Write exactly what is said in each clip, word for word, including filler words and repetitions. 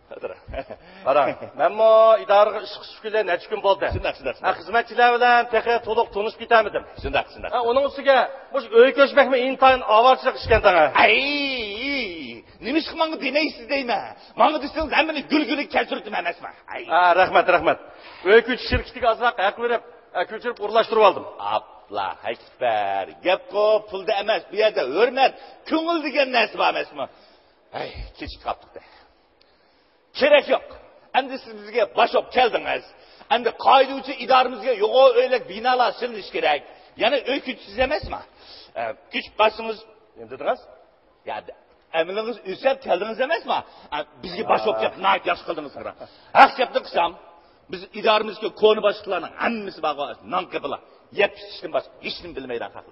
قاراڭ، مەنمۇ ئىدارىگە ئىشقا چۈشكىلى نەچچە كۈن بولدى. شۇنداق، شۇنداق، شۇنداق. ھە، خىزمەتچىلەر بىلەن تېخى تولۇق تونۇشۇپ كېتەلمىدىم. شۇنداق، شۇنداق. ھە، ئۇنىڭ ئۈستىگە مۇشۇ ئۆي كۆچمەكمۇ ئىنتايىن ئاۋارىچىلىك ئىشكەن تاڭا. ئەي، نېمىشقا ماڭا دېمەيسىز دەيمەن. ماڭا دېسىڭىز ھەممىنى گۈل-گۈلى كەلتۈرۈۋېتىمەن ئەمەسمۇ. ئەي. ھە، رەھمەت، رەھمەت. ئۆي كۆچۈش شىركىتىگە ئازراق ھەق بېرىپ، ھە، كۆچۈرۈپ ئورۇنلاشتۇرۇۋالدىم. ئاپلا، ئەكبەر. گەپقۇ پۇلدا ئەمەس، بۇ يەردە ھۆرمەت، كۆڭۈل دېگەن نەرسە بار ئەمەسمۇ؟ ھەي، كېچىكىپ قاپتۇق-دە. كېرەك يوق. ئەمدى سىز بىزگە باش بولۇپ كەلدىڭىز. ئەمدى قائىدە بويىچە ئىدارىمىزگە يۇقىرى ئۆيلۈك بىنالار سېلىنىشى كېرەك. يەنە ئۆي كۆچىسىز ئەمەسمۇ؟ ئە، كۆچۈپ قالسىڭىز. نېمە دېدىڭىز؟ يا، ئەمىلىڭىز ئۆسۈپ كەلدىڭىز ئەمەسمۇ؟ ئە، بىزگە باش بولۇپ كەپ ناھايىتى ياخشى قىلدىڭىز. ھەقىقەتنى قىلسام، بىز ئىدارىمىزدىكى كونا باشلىقلارنىڭ ھەممىسى بارغۇ نان قېپىلا. يەپ ئىچىشتىن باشقا ھېچنېمە بىلمەيدىغان خەق.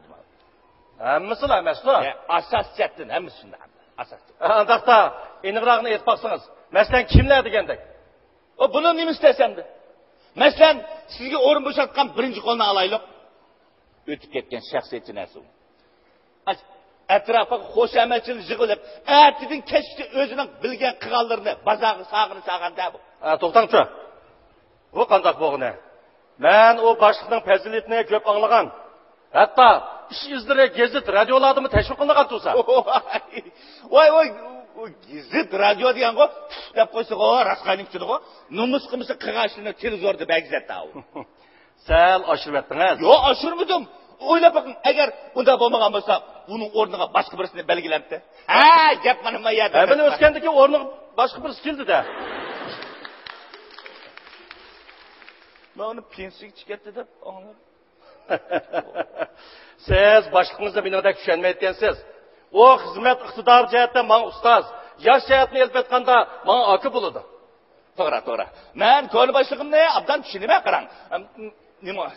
ھەممىسىلا ئەمەسلا. ئاساس جەھەتتىن ھەممىسى شۇنداق. ئاساس جەھەتتىن. ئانداقتا ئېنىقراقنى ئېيتىپ باقسىڭىز، مەسىلەن، كىملەر دېگەندەك؟ ئۇ بۇنىڭ نېمىسى تەس ئەمدى؟ مەسىلەن، سىزگە ئورۇن بوشاتقان بىرىنچى قولنى ئالايلۇق. ئۆتۈپ كەتكەن شەخسىيەتچى نەرسە ئۇ. ئەتراپىغا خۇشامەتچىلىك يىغىلىپ، ئەتىدىن كەچكىچە ئۆزىنىڭ بىلگەن قىلغانلىرىنى بازارغا ساغىنى ساغان دە بۇ. ھە، توختاڭچۇ. بۇ قانداق بولغىنى؟ مەن ئۇ باشلىقنىڭ پەزىلىتىنى كۆپ ئاڭلىغان. ھەتتا ئىش ئىزلىرى گېزىت، رادىيولاردىمۇ تەشۋىق قىلىنغان تۇرسا. ۋاي، ۋاي، ئۇ گېزىت، رادىيو دېگەنغۇ، پۇف دەپ قويسىغۇ، راست قاينىپ كېتىدىغۇ. نومۇس قىلمىسا قىلغان ئىشلىرىنى تېلېۋىزوردا بەرگۈزەتتى ئاۋۇ. سەل ئاشۇرۇۋەتتىڭىز. يوق، ئاشۇرمىدىم. ئويلاپ بېقىڭ، ئەگەر ئۇنداق بولمىغان بولسا، ئۇنىڭ ئورنىغا باشقا بىرسىنى بەلگىلەمتى. ھە، گەپ مانا ما يەردە. ھە، مېنى ئۆسكەندىكى ئورنىغا باشقا بىرسى كېلدى-دە. مەن ئۇنى پېنسىيىگە چىقىپ كەتتى دەپ ئاڭلىدىم. سىز باشلىقىڭىزنى مېنىڭدەك چۈشەنمەيدىكەنسىز. ئۇ خىزمەت ئىقتىدارى جەھەتتە ماڭا ئۇستاز، ياش جەھەتتىن ئېلىپ ئېيتقاندا ماڭا ئاكا بولىدۇ. توغرا، توغرا. مەن كونا باشلىقىمنى ئابدان چۈشىنىمەن، قاراڭ. ئەم، نېمە؟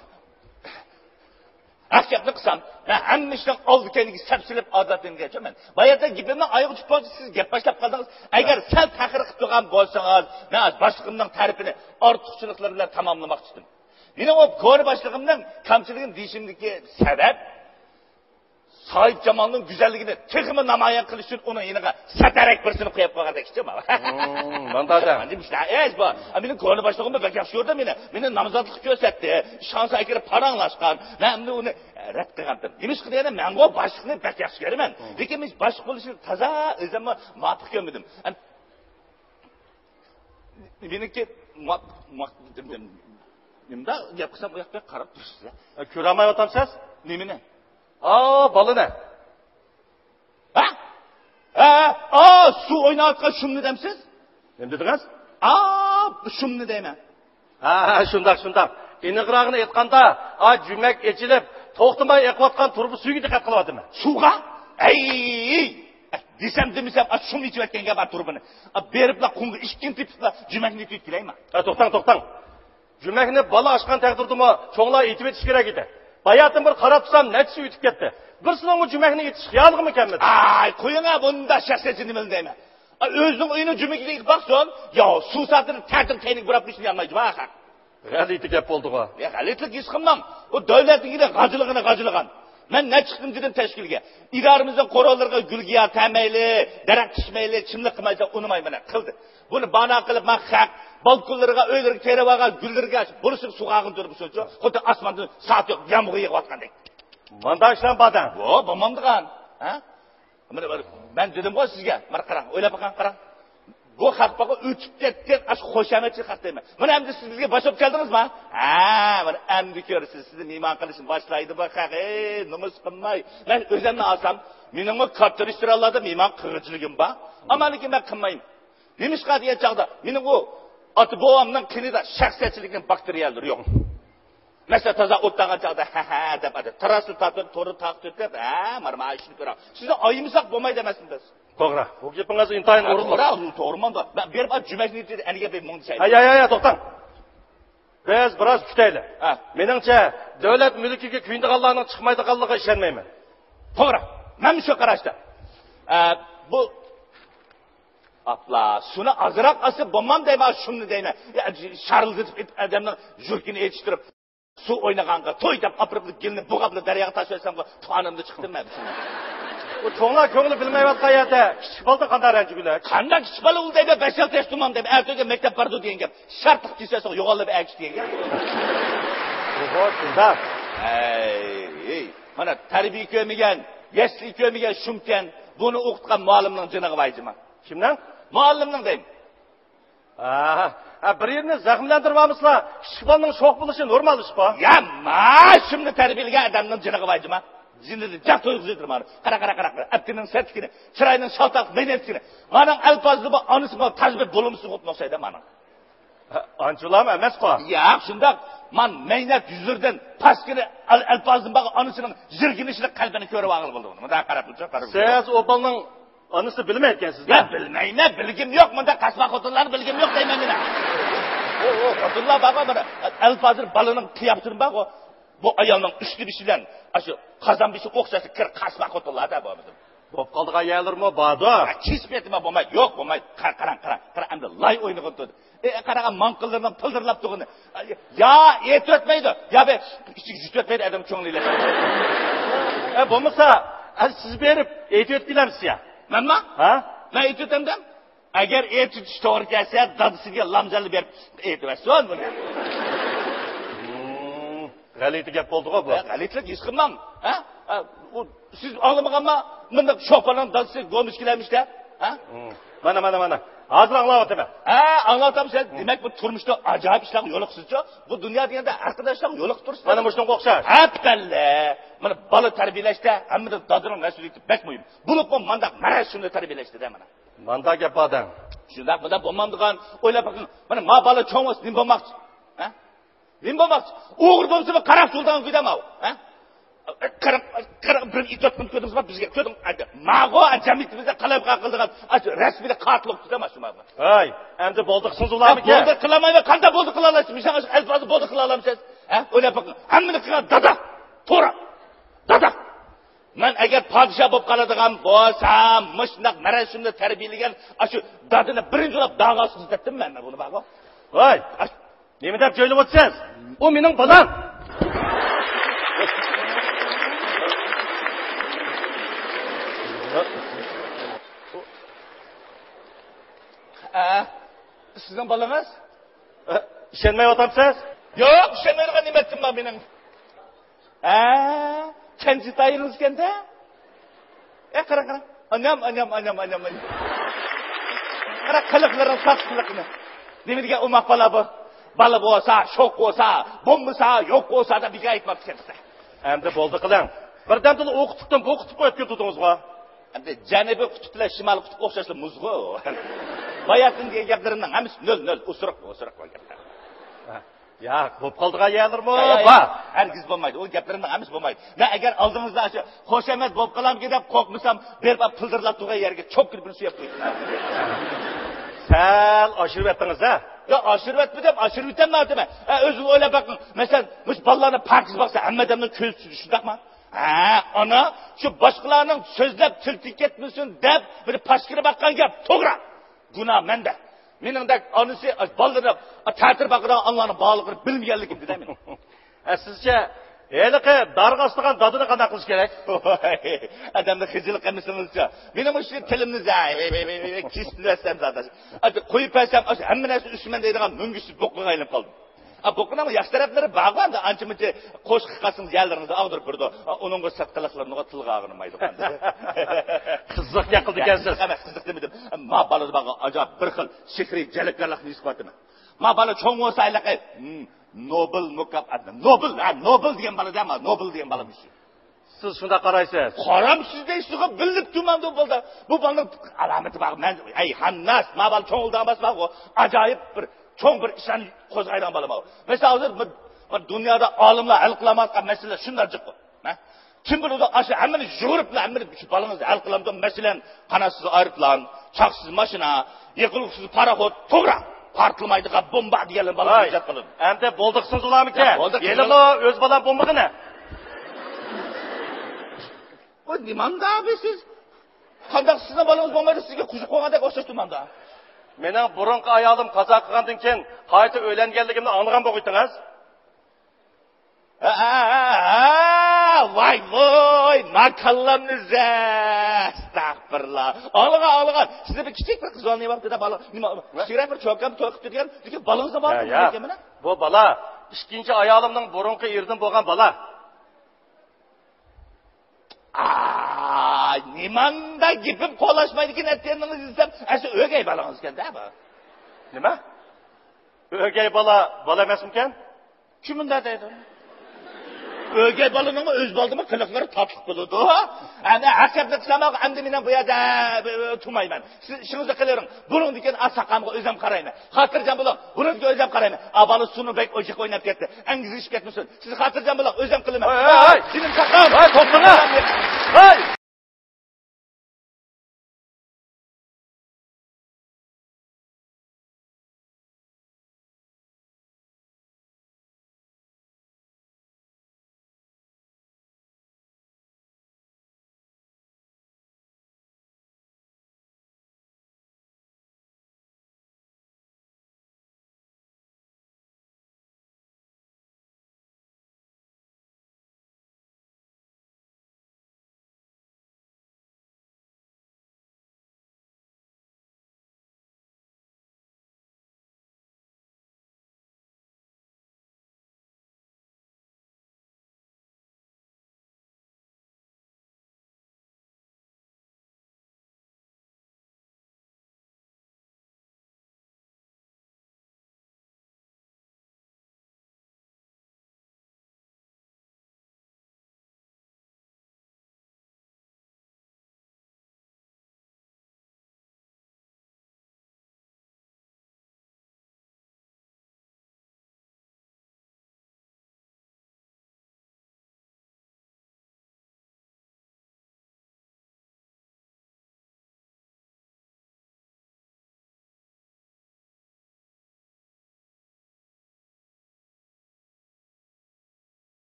ھەقىقەتنى قىلسام، مەن ھەممە ئىشنىڭ ئالدى كەينىگە سەپسېلىپ ئادەتلەنگەنچە مەن. باياتىن گېپىمنىڭ ئايىغى چۈشۈپ قالدى، سىز گەپ باشلاپ قالدىڭىز. ئەگەر سەل تەخىر قىلىپ تۇرغان بولسىڭىز، مەن باشلىقىمنىڭ تەرىپىنى ئارتۇقچىلىقلىرى بىلەن تاماملىماقچى ئىدىم. مېنىڭ ئۇ كونا باشلىقىمنىڭ كەمچىلىكىنى دېيىشىمدىكى سەۋەب، ساھىبجامالنىڭ گۈزەللىكىنى تېخىمۇ نامايان قىلىش ئۈچۈن ئۇنىڭ يېنىغا سەتەرەك بىرسىنى قويۇپ قويغاندەك ئىچىم. مم، ماندادا. ماندىمىشتا ئەز بار. مېنىڭ كونا باشلىقىممۇ بەك ياخشى كۆردى مېنى. مېنى نامزاتلىق كۆرسەتتى. ئىشخانىسىغا ئەكىرىپ پاراڭلاشقان. مەن ئەمدى ئۇنى رەت قىلغانتىم. نېمىشقا دېگەندە، مەنغۇ باشلىقنى بەك ياخشى كۆرىمەن. لېكىن مېنىڭ باشلىق بولۇشىنى تازا ئۆزۈممۇ مۇۋاپىق كۆرمىدىم. مېنىڭكى مۇۋاپىق، مۇۋاپىق، نېمىدا گەپ قىلسام، ئۇ ياققا قاراپ تۇرىسىز. ئە، كۆرەلمەيۋاتامسىز؟ نېمىنى؟ ئا، بالىنى. ھە؟ ھە، ھە، ئا، سۇ ئويناۋاتقان شۇمنى دەمسىز؟ نېمە دېدىڭىز؟ ئا، شۇمنى دەيمەن. ھە، ھە، شۇنداق، شۇنداق. ئېنىقراقىنى ئېيتقاندا، ئا، جۈمەك ئېچىلىپ، توختىماي ئېقىۋاتقان تۇرۇبا سۈيىگە دىققەت قىلىۋاتىمەن. سۇغا؟ ئەي! دېسەم دېمىسەم، ئا، شۇم ئېچىۋەتكەن گەپ بار تۇرۇبىنى. ئا، بېرىپلا قۇمغا ئىككىنى تېپىپلا جۈمەكنى تېپىپ كېلەيما. ھە، توختاڭ، توختاڭ. جۈمەكنى بالا ئاچقان تەقدىردىمۇ چوڭلار ئېتىۋېتىش كېرەك ئىدى. باياتىن بىر قاراپ تۇرسام، نەچچىسى ئۆتۈپ كەتتى. بىرسىنىڭمۇ جۈمەكنى ئېتىش خىيالىغىمۇ كەلمىدى. ئاي، قويۇڭا، بۇنداق شەخسىيەتچى نېمىلا دەيمەن. ئا، ئۆزىنىڭ ئۆيىنىڭ جۈمىكىگە ئېتىپ باقسۇن. يا، سۇ ساتىدىن تەتۈر كەينىگە بۇراپ يۈرسۇن يانمايدۇ، ۋاخا. غەلىتە گەپ بولدىغۇ. يا، غەلىتىلىك ھېس قىلماڭ. ئۇ دۆلەتنىڭكىنى غاجىلىغىنى غاجىلىغان. مەن نەچچە قېتىم دېدىم تەشكىلگە. ئىدارىمىزنىڭ قوراللىرىغا گۈل گىياھ تەرمەيلى، دەرەخ پىشمەيلى، چىملىق قىلمايلى، ئۇنىمايمەن، قىلدى. بۇنى بانا قىلىپ، مەن خەق بالكونلىرىغا، ئۆيلىرىگە تېرىۋالغان گۈللىرىگە بۇرۇشۇپ سۇغارغىنى تۇرۇپ شۇنچە، خۇددى ئاسماندىن سائەت يوق يامغۇر يېغىۋاتقاندەك. مانداق ئىشلار بار-دە. ۋو، بولمامدىغان. ھە؟ مانا بىر، مەن دېدىمغۇ سىزگە، مانا قاراڭ، ئويلاپ بېقىڭ، قاراڭ. بۇ خەق بارغۇ ئۆتۈپ كەتكەن ئاشۇ خۇشامەتچى خەق دەيمەن. مانا ئەمدى سىز بىزگە باش بولۇپ كەلدىڭىزما؟ ھە، مانا ئەمدى كۆرىسىز، سىزنى مېھمان قىلىشنى باشلايدۇ بۇ خەق. ئەي، نومۇس قىلماي. مەن ئۆزۈمنى ئالسام، مېنىڭمۇ كاتتا رېستورانلاردا مېھمان قىلغۇچىلىكىم بار. ئەمما لېكىن مەن قىلمايمەن. نېمىشقا دېگەن چاغدا، مېنىڭ ئۇ ئاتا بوۋامنىڭ قېنىدا شەخسىيەتچىلىكنىڭ باكتېرىيەلىرى يوق. مەسىلەن، تازا ئولتۇرغان چاغدا، ھە، ھە، دەپ، تاراسنى تارتىپ، تورنى تارتىپ تۆتلەپ، ھە، مانا، مانا ئىشنى كۆرۈڭ. سىزنى ئايىمىساق بولمايدۇ ئەمەسمۇ بىز؟ توغرا. بۇ گېپىڭىز ئىنتايىن ھە، ئورۇنلۇق. توغرا، توغرا، مانا. مەن بېرىپ، جۈمەكنى ئېتىپ، ئەنە گەپ مۇڭدا ھە، يا، يا، يا، توختاڭ. بىز بىراز كۈتەيلى. ھە. مېنىڭچە، دۆلەت مۈلكىگە كۆيۈنىدىغانلارنىڭ چىقمايدىغانلىقىغا ئىشەنمەيمەن. توغرا. مەن شۇ قاراشتا. ئە، بۇ ئاپلا، سۇنى ئازراق ئالسا بولمام دەيمەن، شۇمنى دەيمەن. يا، شارىلدىتىپ ئادەمنىڭ يۈرىكىنى ئېچىشتۇرۇپ، سۇ ئوينىغانغا توي دەپ ئاپىرىپ، گېلىنى بۇغاپلا دەرياغا تاشلىۋەتسەمغۇ، تانىمدا چىقتىم مەن. ئۇ چوڭلار كۆڭلى بىلمەيۋاتقان يەردە كىچىك بالىدىن قانداق رەنجىگۈلەك؟ قانداق كىچىك بالا ئۇ دەيدۇ، بەش-ئالتە ياش تۇمام دەيدۇ، ئەتىگەن مەكتەپ بارىدۇ دېگەن گەپ. شارتلىق كېسەسىغۇ يوغانلا بىر ئەگىش دېگەن گەپ. ئوھو، شۇنداق. ھەي، ھەي. مانا تەربىيە كۆرمىگەن، يەسلى كۆرمىگەن شۇمكەن، بۇنى ئوقۇتقان مۇئەللىمنىڭ جېنىغا ۋاي جىما. كىمنىڭ؟ مۇئەللىمنىڭ دەيمەن. ھە، ھە، بىر يېرىنى زەخىملەندۈرۈۋالمىسىلا، كىچىك بالىنىڭ شوخ بولۇشى نورمال ئىشقۇ. يا، ما، شۇمنى تەربىيەلىگەن ئادەمنىڭ جېنىغا ۋاي جىما. جېنىدىن جاق تويغۇزىدۇ مانا. قارا، قارا، قارا، قارا. ئەپكىنىڭ سەتلىكىنى، چىراينىڭ شالتاق مەينەتلىكىنى. مانا ئەلپازىدا بۇ ئانىسى بۇ تاج بىر بولۇمسىز خوتۇن ئوخشايدۇ مانا. ھە، ئانچىلام ئەمەسقۇ. ياق، شۇنداق. مانا مەينەت يۈزلىرىدىن پاسكىنى ئەل-، ئەلپازدىن باغ ئانىسىنىڭ يىرگىنىشىنى قەلبىنى كۆرۈۋالغىلى بولىدۇ. مۇنداق قاراپ تۇرسا، قاراپ سىز ئۇ بالىنىڭ ئانىسى بىلمەيدىكەنسىز. يا، بىلمەيمەن، بىلگۈم يوق. مۇنداق قاسما خوتۇنلارنى بىلگۈم يوق دەيمەن مەن. ئۇ، ئۇ خوتۇنلار بارغۇ، مانا ئەلپازىر بالىنىڭ قىياپىتىنى بارغۇ. بۇ ئايالنىڭ ئۈستى بېشى بىلەن ئاشۇ قازان بېشى ئوخشاش كىر قاسما خوتۇنلار-دە بۇ. بولۇپ قالىدىغان يەرلىرىمۇ باردۇ. ھە، كېسىپ ئېتىمە بولماي، يوق بولماي. قارا، قاراڭ، قاراڭ، قاراڭ، ئەمدى لاي ئوينىغىن تۇردى. ئە، قاراغان ماڭقىللىرىنىڭ پىلدىرلاپ تۇرغىنى. يا ئېتىۋەتمەيدۇ، يا بىر ئىچىگە يۇتۇۋەتمەيدۇ ئادەم كۆڭلى ئېلىشىپ. ئە، بولمىسا، ئە، سىز بېرىپ ئېتىۋەتكىلەمسىز يا؟ مەنما؟ ھە؟ مەن ئېتىۋېتەمدىم. ئەگەر ئېتىۋېتىش توغرا كەلسە، دادىسىگە لامزەلنى بېرىپ ئېتىۋەتسۇن بۇنى. غەلىتە گەپ بولدىغۇ بۇ. ھە، غەلىتىلىك ھېس قىلماڭ. ھە؟ ھە، ئۇ، سىز ئاڭلىمىغانما؟ مۇنداق شوپۇرنىڭ دادىسى گومىش كېلەمىشتە. ھە؟ مانا، مانا، مانا. ھازىر ئاڭلاۋاتىمەن. ھە، ئاڭلاۋاتامسەن. دېمەك، بۇ تۇرمۇشتا ئاجايىپ ئىشلارغا يولۇقىسىزچۇ؟ بۇ دۇنيا دېگەندە ھەر قانداق ئىشلارغا يولۇقۇپ تۇرىسىز. مانا مۇشۇنىڭغا ئوخشاش. ھەپپەللە. مانا بالا تەربىيەلەشتە ھەممىدىن دادىنىڭ مەسئۇلىيىتى بەك مۇھىم. بولۇپمۇ مانداق مەرەز شۇنداق تەربىيەلەشتە-دە مانا. مانداق گەپ بار دەڭ. شۇنداق، مۇنداق بولمامدىغان. ئويلاپ بېقىڭ. مانا ما بالا چوڭ بولسا نېمە بولماقچى؟ ھە؟ نېمە بولماقچى؟ ئوغرى بولسا بىر قاراپ تۇرىدىغان كۈيدە ماۋۇ. ھە؟ قاراپ، قاراپ، بىر ئىت ياتقىنى كۆردىڭىزمۇ؟ بىزگە كۆردۈڭ. ماغۇ جەمئىيىتىمىزدە قالايمىقان قىلىدىغان ئاشۇ رەسمىي قاتىل بولۇپتۇ-دە مانا شۇ ماغۇ. ھاي، ئەمدى بولدى قىلسىڭىز بولامىكەن؟ بولدى قىلالمايمەن. قانداق بولدى قىلالايسىز؟ مىشاڭ ئەلپازدا بولدى قىلالامسىز؟ ھە؟ ئويلاپ بېقىڭ. ھەممىنى قىلغان دادا. توغرا. دادا. مەن ئەگەر پادىشاھ بولۇپ قالىدىغان بولسام، مۇشۇنداق مەرەسىمدە تەربىيەلىگەن ئاشۇ دادىنى بىرىنچى بولۇپ داغا ئاسقۇزىتەتتىم مەن بۇنى بارغۇ. ۋاي، نېمە دەپ جۆيلىۋاتىسىز؟ ئۇ مېنىڭ بالام. ئە، سىزنىڭ بالىڭىز؟ ئە، ئىشەنمەيۋاتامسىز؟ يوق، ئىشەنمەيدىغان نېمە ئەتتىم بار مېنىڭ؟ ھە، كەنجى تايىڭىز ئىكەن-دە. ئە، قارا، قارا. ئانام، ئانام، ئانام، ئانام، ئانام. قارا، قىلىقلىرىنىڭ ساقچىلىقىنى. نېمە دېگەن ئوماق بالا بۇ؟ بالا بولسا، شوق بولسا، بولمىسا، يوق بولسا دەپ بىكار ئېيتماپتىكەنسىز. ئەمدى بولدى قىلىڭ. بىردەمدىلا ئوقۇتۇپتىم، بوقۇتۇپ قويۇپ كېتىۋاتىڭىزغۇ. ئەمدى جەنۇبىي قۇتۇپ بىلەن شىمالىي قۇتۇپ ئوخشاشلا مۇزغۇ. باياتىن دېگەن گەپلىرىمنىڭ ھەممىسى نۆل، نۆل، ئوسۇرۇق، ئوسۇرۇق بولغان گەپلەر. ياق، بولۇپ قالىدىغان يەرلىرىمۇ يا، يا، بار. يا. ھەرگىز بولمايدۇ. ئۇ گەپلىرىمنىڭ ھەممىسى بولمايدۇ. مەن ئەگەر ئالدىڭىزدا ئاشۇ خۇشامەت بولۇپ قالامكىن دەپ قورقمىسام، بېرىپ پىلدىرلاپ تۇرغان يەرگە چوپكىنى بىر سۆيۈپ قويدۇم. سەل ئاشۇرۇۋەتتىڭىز ھە؟ يا ئاشۇرۇۋەتمىدىم، ئاشۇرۇۋېتەلمەيتىمەن. ھە، ئۆزىڭىز ئويلاپ بېقىڭ. مەسىلەن، مۇشۇ بالىلارنى پاكىز باقسا، ھەممە ئادەمنىڭ كۆزى چۈشىدۇ، شۇنداقمۇ؟ ھە، ئانا، شۇ باشقىلارنىڭ سۆزلەپ تىل تېگىپ كەتمىسۇن دەپ، بىر پاشكىرى باققان گەپ، توغرا. گۇناھ مەندە. مېنىڭدەك ئانىسى بالىلىرىنى تەتۈر باقىدىغان ئانىلارنىڭ بالىلىقىنى بىلمىگەنلىكىمدە مېنىڭ. ھە، سىزچە، ھېلىقى دارغا ئاسىدىغان دادىنى قانداق قىلىش كېرەك؟ ئادەمنى خىجىل قىلمىسىڭىزچۇ. مېنىڭ مۇشۇ تىلىمنى زە-، كېسىپ بەرسەم زادى. قويۇپ بەرسەم، ھەممە نەرسە ئۈستىمەن دەيدىغان مۆڭگۈسىز بوققىغا ئايلىنىپ قالدىم. ئا، بۇ قىلنىڭ ياخشى تەرەپلىرى بارغۇ ئەمدى، ئانچە مۇنچە قوشۇق قىلسىڭىز يەرلىرىڭىزنى ئاغدۇرۇپ بېرىدۇ. ئا، ئۇنىڭغا سىرت قىلىقلىرىنىغا تىلغا ئاغرىمايدۇ ئەمدى. قىزىق گەپ قىلدىكەنسىز. ئەمەس، قىزىق دېمىدىم. ما بالىدا بارغان ئاجايىپ بىر خىل سېھرىي جەلپكارلىقنى ھېس قىلىۋاتىمەن. ما بالا چوڭ بولسا ھېلىقى، ھىم، نوبېل مۇكاپاتىنى، نوبېل، ھە، نوبېل دېگەن بالا دەما، نوبېل دېگەن بالا مۇشۇ. سىز شۇنداق قارايسىز. قارامسىز دەيسىزغۇ، بىلىپ تۇرمامدۇ بالىدا. بۇ بالىنىڭ ئالامىتى بار. مەن، ئەي، خانناس، ما بالا چوڭ بولىدىغان بولسا، ئاجايىپ بىر چوڭ بىر ئىشلارنى قوزغايدىغان بالا بار. مەسىلەن، ھازىر بىر، بىر دۇنيادا ئالىملار ھەل قىلالمايۋاتقان مەسىلىلەر شۇنداق جىققۇ. ھە؟ كىم بىلىدۇ، ئاشۇ ھەممىنى يۇغۇرۇپلا، ھەممىنى شۇ بالىڭىز ھەل قىلامدۇ؟ مەسىلەن، قاناتسىز ئايروپىلان، چاقسىز ماشىنا، يېقىلغۇسىز پاراخوت، توغرا، پارتلىمايدىغان بومبا دېگەنلەرنى بالىڭىز ۋاي، ئىجاد قىلىدۇ. ئەمدى بولدى قىلسىڭىز بولامىكەن؟ يا، بولدى قىلسىڭىز. ھېلىمۇ ئۆز بالام بولمىغىنە. بۇ نېمانداق بىر سىز؟ قانداق سىزنىڭ بالىڭىز بولمايدۇ، سىزگە قوشۇپ قويغاندەك ئوخشاش تۇرمامدا؟ مېنىڭ بۇرۇنقى ئايالىم قازا قىلغاندىن كېيىن قايتا ئۆيلەنگەنلىكىمنى ئاڭلىغان بولغىيتىڭىز. ھە، ھە، ھە، ھە. ۋاي ۋاي، ماكاللامنى زە-، ئەستەغپىرۇللا. ئاڭلىغان، ئاڭلىغان. سىزدە بىر كىچىك بىر قىز بالىنى بار دېدى، بالا. نېمە، كىچىكرەك بىر چوكان توي قىلىپ كەتكەن، لېكىن بالىڭىز بار يا، دېگەن يا. بۇ بالا ئىككىنچى ئايالىمنىڭ بۇرۇنقى ئېرىدىن بولغان بالا. ئاي، نېمانداق گېپىم قولاشمايدىكەن، ئەتىگەننىڭىز دېسەم، ئەسلى ئۆگەي بالىڭىزكەن-دە بۇ. نېمە؟ ئۆگەي بالا، بالا ئەمەسمىكەن؟ كىم مۇنداق دەيدۇ؟ ئۆگەي بالىنىڭمۇ ئۆز بالىدىنمۇ قىلىقلىرى تاتلىق بولىدۇ. ئەمدى ھەقىقەتنى قىلسام، ئەمدى مېنىڭ بۇ يەردە، ئە، تۇرمايمەن. سىز ئىشىڭىزنى قىلىۋېرىڭ. بۇنىڭدىن كېيىن ئاز ساقالغا ئۆزۈم قارايمەن. خاتىرجەم بولۇڭ. بۇنىڭدىن كېيىن ئۆزۈم قارايمەن. ئا، بالا سۇنۇ بەك ئوچۇق ئويناپ كەتتى. ئەڭگىزىشىپ كەتمىسۇن. سىز خاتىرجەم بولۇڭ. ئۆزۈم قىلىمەن. ھەي، ھەي، ھەي. جېنىم ساقام. ھەي، توختىڭە. ھەي.